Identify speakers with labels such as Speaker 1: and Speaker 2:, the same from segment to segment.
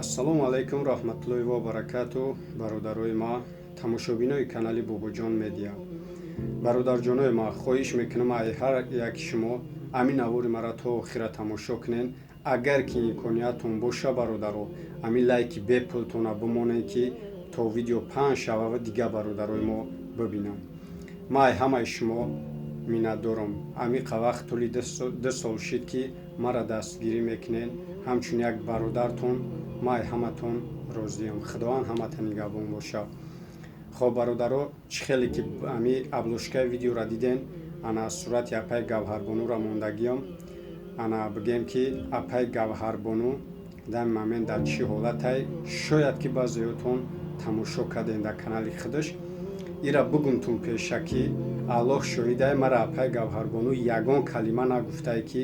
Speaker 1: Ассалому алайкум раҳматуллоҳи ва баракату, бародарои ма, тамошобинои канали Бобоҷон Медиа. Бародарҷонои ма, хоҳиш мекунам ай ҳар яки шумо ҳамин навори мара то охира тамошо кунен. Агар ки имкониятон боша, бародаро, ҳамин лайки бепултона бимонед, ки то видео паҳн шава ва дигар бародарои мо бибинанд. Ма ай ҳамаи шумо миннатдорам. Ҳамиқа вақт, тӯли 2 сол шид, ки мара дастгирӣ мекунен ҳамчун як бародартон. Ма ай ҳаматон розиям. Худованд ҳамата нигаҳбон боша. Хоб, бародаро, чӣ хеле ки ҳами обложкаи видеора диден, ана сурати апаи Гавҳарбонура мондагиём. Ана бигем, ки апаи Гавҳарбону дар момент дар чӣ ҳолатай, шояд ки баъзеётон тамошо кардем дар канали худаш. Ира бугумтун пешакӣ, Аллоҳ шоҳидай, мара апаи Гавҳарбону ягон калима нагуфтае, ки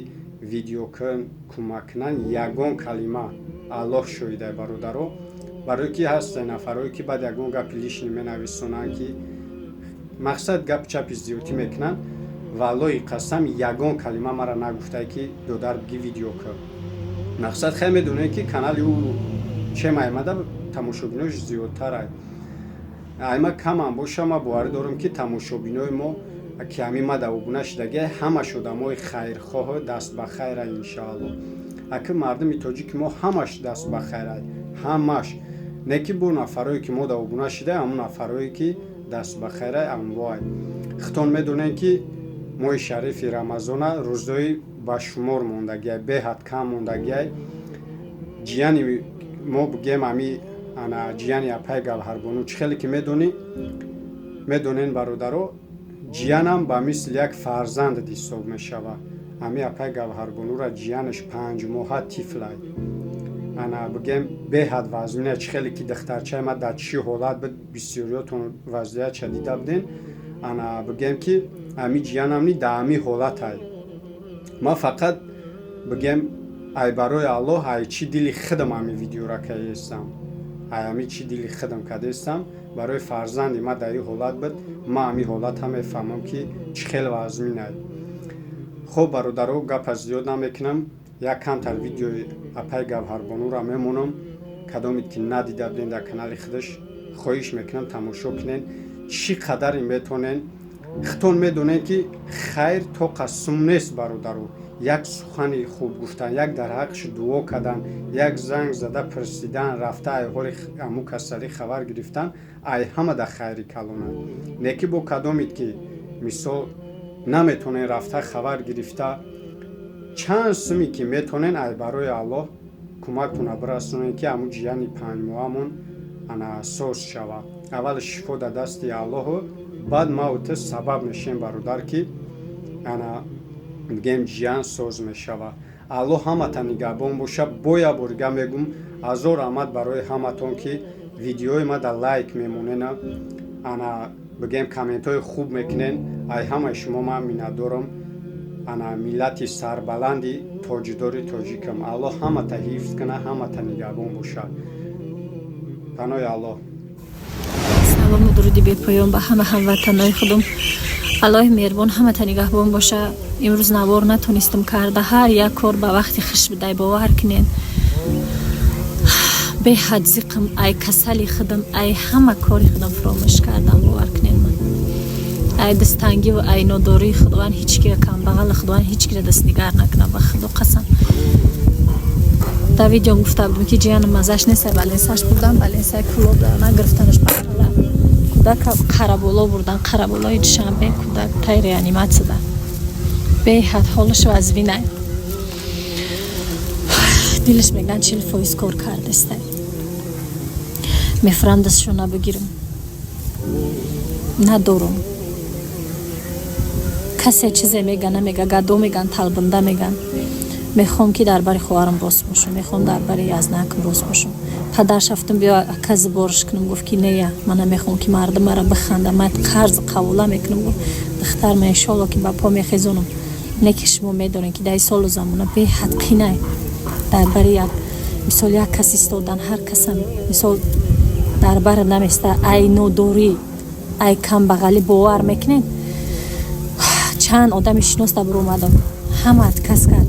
Speaker 1: видео кун, кӯмак кунан, ягон калима. Аллоҳ шоҳидай, бародаро. Барое ки ҳастае нафарое, ки баъд ягон гапи лишний менависонанд, ки мақсад гап чапи зиёдтӣ мекунанд. Валлоҳи қасам, ягон калима мара нагуфтае, ки додар, биги, видео кун. Мақсад, хай, медонед, ки канали ӯ чем аймада тамошобинош зиёдтарай, айма камам боша. Ма боварӣ дорам, ки тамошобинои мо, ки ҳамин мада обуна шудагиай, ҳамаш одамои хайрхоҳу даст ба хайра, иншоалло. Аки мардуми тоҷики мо ҳамаш даст ба хайрай, ҳамаш. Не ки бо нафарое, ки мо да обуна шидай, ҳамон нафарое, ки даст ба хайрай, анвоай. Худтон медонед, ки моҳи шарифи Рамазона рӯзои ба шумор мондагиай, беҳад кам мондагиай. Ҷияни мо, бигем, ами ана ҷияни апаи Гавҳарбону, чӣ хеле ки медонӣ, медонен, бародаро, ҷиянам ба мисли як фарзанд ҳисоб мешавад. Ами апаи Гавҳарбонура ҷиянаш 5 моҳа тифлай. Ана бигем, беҳад вазмина. Чӣ хеле ки духтарчаи ма дар чӣ ҳолат буд, бисёриётон вазъиятша дида буден. Ана бигем, ки ами ҷиянам ни дар ҳами ҳолатай. Ма фақат, бигем, ай барои Аллоҳ, ай чӣ дили худам ҳами видеора кардестам, ай ҳами чӣ дили худам кардестам. Барои фарзанди ма дар ин ҳолат буд, ма ҳами ҳолатам мефаҳмам, ки чӣ хел вазминай. Хуб, бародаро, гапа зиёд намекунам. Як камтар видеои апаи Гавҳарбонура мемонам. Кадомед ки надида будем дар канали худаш, хоҳиш мекунам, тамошо кунен, чӣ қадаре метонен. Худтон медонед, ки хайр тоқа сум нест, бародаро. Як сухани хуб гуфтан, як дар ҳаққаш дуо кардан, як занг зада пурсидан, рафта ай ҳоли ҳамун касалӣ хабар гирифтан, ай ҳама дар хайри калона. Не ки бо кадомед ки мисол наметонен рафта хабар гирифта, чанд суме ки метонен, ай барои Аллоҳ кӯмактона бирасонед, ки ҳамун ҷияни 5 моҳамон ана соз шава. Аввал шифо дар дасти Аллоҳу, баъд маву ту сабаб мешем, бародар, ки ана бигем, ҷиян соз мешава. Аллоҳ ҳамата нигаҳбон боша. Бо як борига мегум, ҳазор раҳмат барои ҳаматон, ки видеои ма дар лайк мемонена, ана бигем, комментҳои хуб мекунен. Ай ҳамаи шумо ман миннатдорам. Ана миллати сарбаланди тоҷидори тоҷикам, Аллоҳ ҳамата ҳифз куна, ҳамата нигаҳбон бошад. Панои Аллоҳ.
Speaker 2: Салому дуруди бепоён ба ҳама ҳамватанои худум. Аллоҳи меҳрубон ҳамата нигаҳбон боша. Имрӯз навор натонистам карда. Ҳар як кор ба вақти хиш бидай, бовар кунен. Беҳад зиқм, ай касали худам, ай ҳама кори худам фуромӯш кардам, бовар кунен. Ман ай дастангиву ай нодории Худованд ҳеҷ кира, камбағала Худованд ҳеҷ кира дастнигар накунад. Ба Худо қасам, дар видеом гуфта будем, ки ҷиянам мазаш нест, баленсаш бурдан, баленсаи Кӯлоб нагирифтанаш. Бақала кӯдака Қараболо бурдан, Қараболои Душанбе. Кӯдак тай реаниматсияда, беҳад ҳолаш вазвинай. Дилаш, мегӯянд, 40% кор кардестай. Мефурам, дастшона бигирам, надорум. Касе чизе мега, намега, гадо меган, талбанда меган. Мехоҳам, ки дар бари хоҳарам рост бошам, мехоҳам дар бари язнакам рост бошам. Падарш рафтам, биё, ака, борш кунам. Гуфт, ки нея, ман намехоҳам, ки мардум мара биханда, ман қарз қавула мекунам. Гуфт, духтар, ман иншоалло, ки ба по мехезонам. Не ки шумо медонед, ки дар солу замона беҳад қинай дар бари як, мисол, як кас истодан. Ҳар касам, мисол, дар бар наместа, ай нодорӣ, ай камбағалӣ. Бовар мекунед, чанд одами шинос дар омадам, ҳама отказ кард.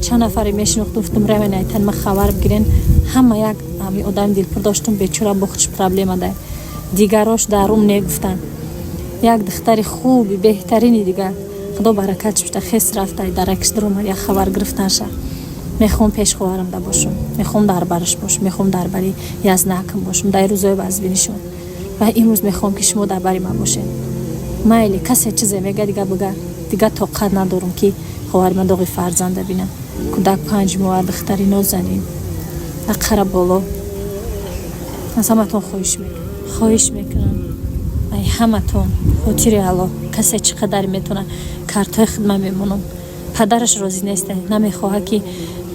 Speaker 2: Чанд нафаре мешинохт, гуфтам, равен, айтан ма хабар бигирен. Ҳама як ҳами одами дилпур доштум, бечора, бо худш проблема да. Дигарош дарум негуфтанд. Як духтари хуби, беҳтарини дигар, худо баракатш бишта, хес рафта, даракш даромад, як хабар гирифтанша. Мехоҳам пеш хоҳарам да бошам, мехоҳам дар бараш бошам, мехоҳам дар бари язнакам бошам дар рӯзои вазбинишон. Ва имрӯз мехоҳам, ки шумо дар бари ман бошед. Майли, касе чизе мега, дига бига. Дига тоқат надорам, ки хоҳари ман доғи фарзанда бинам. Кӯдак 5 моҳа, духтари нозанин, ақара боло. Аз ҳаматон хоҳиш мекунам, хоҳиш мекунам, ай ҳаматон, хотири Аллоҳ, касе чӣ қадар метавонад, картҳои хидмат мемонам. Падараш розӣ неста, намехоҳад, ки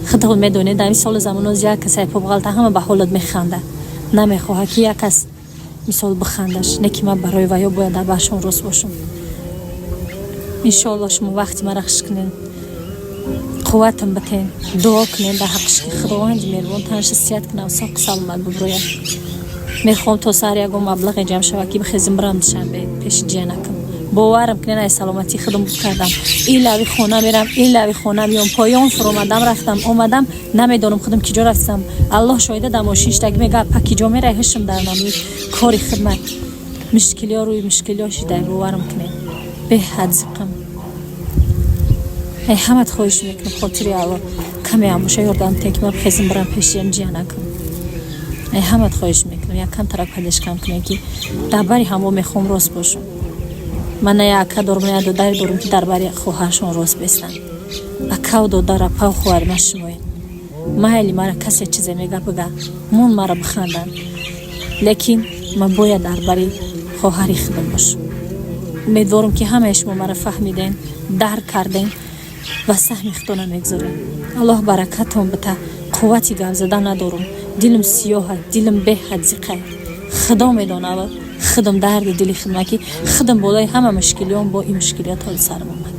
Speaker 2: худатон медонед, дар ин соли замоноз як кас айпобғалта, ҳама ба ҳолат механда. Намехоҳад, ки як кас мисол бихандаш. Не ки ман барои ваё бояд дар баршон рост бошам. Иншоалло, шумо вақти мара хуш кунед, қувватам битен, дуо кунед дар ҳаққиш, ки Худованди меҳрубон танша сиҳат кунам, соқу саломат буброяд. Мехоҳам, то саҳар ягон маблағе ҷамъ шавад, ки бихезим, бирам Душанбе пеши ҷиянакам. Боварам кунед, ай саломатии худам буд кардам. Илави хона мерам, илави хона меом, поён фуромадам, рафтам, омадам, намедонам худам ки ҷо рафтам. Аллоҳ шоҳида, дар мошин штаги мега: «Па, ки ҷо мерай?» Ҳушм дар намуи кори хидмат, мушкилиё рӯи мушкилиё шидай. Боварам кунед, беҳад зиқам. Ай ҳамат хоҳиш мекунам, хотири Аллоҳ, каме ам боша, ёрдам тен, ки ман бихезим, бирам пешиям ҷиянакам. Ай ҳамат хоҳиш мекунам, якам тарак поддержка м кунем, ки дар бари ҳамо мехоҳам рост бошам. Ман на як ака дорам, на як додаре дорам, ки дар бари хоҳаршон рост бестанд. Акау додар, апау хоҳари ман шумоед. Майли, мара касе чизе мега, бига, мон мара биханданд, лекин ман бояд дар бари хоҳари худам бошам. Умедворам, ки ҳамаи шумо мара фаҳмидем, дарк кардем ва саҳми худона мегузорем. Аллоҳ баракатон бита. Қуввати гап задан надорам, дилам сиёҳа, дилам беҳад зиқа. Худо медонад худам дарди дили худма, ки худам болои ҳама мушкилиён бо ин мушкилиёт ҳоли сарам омад.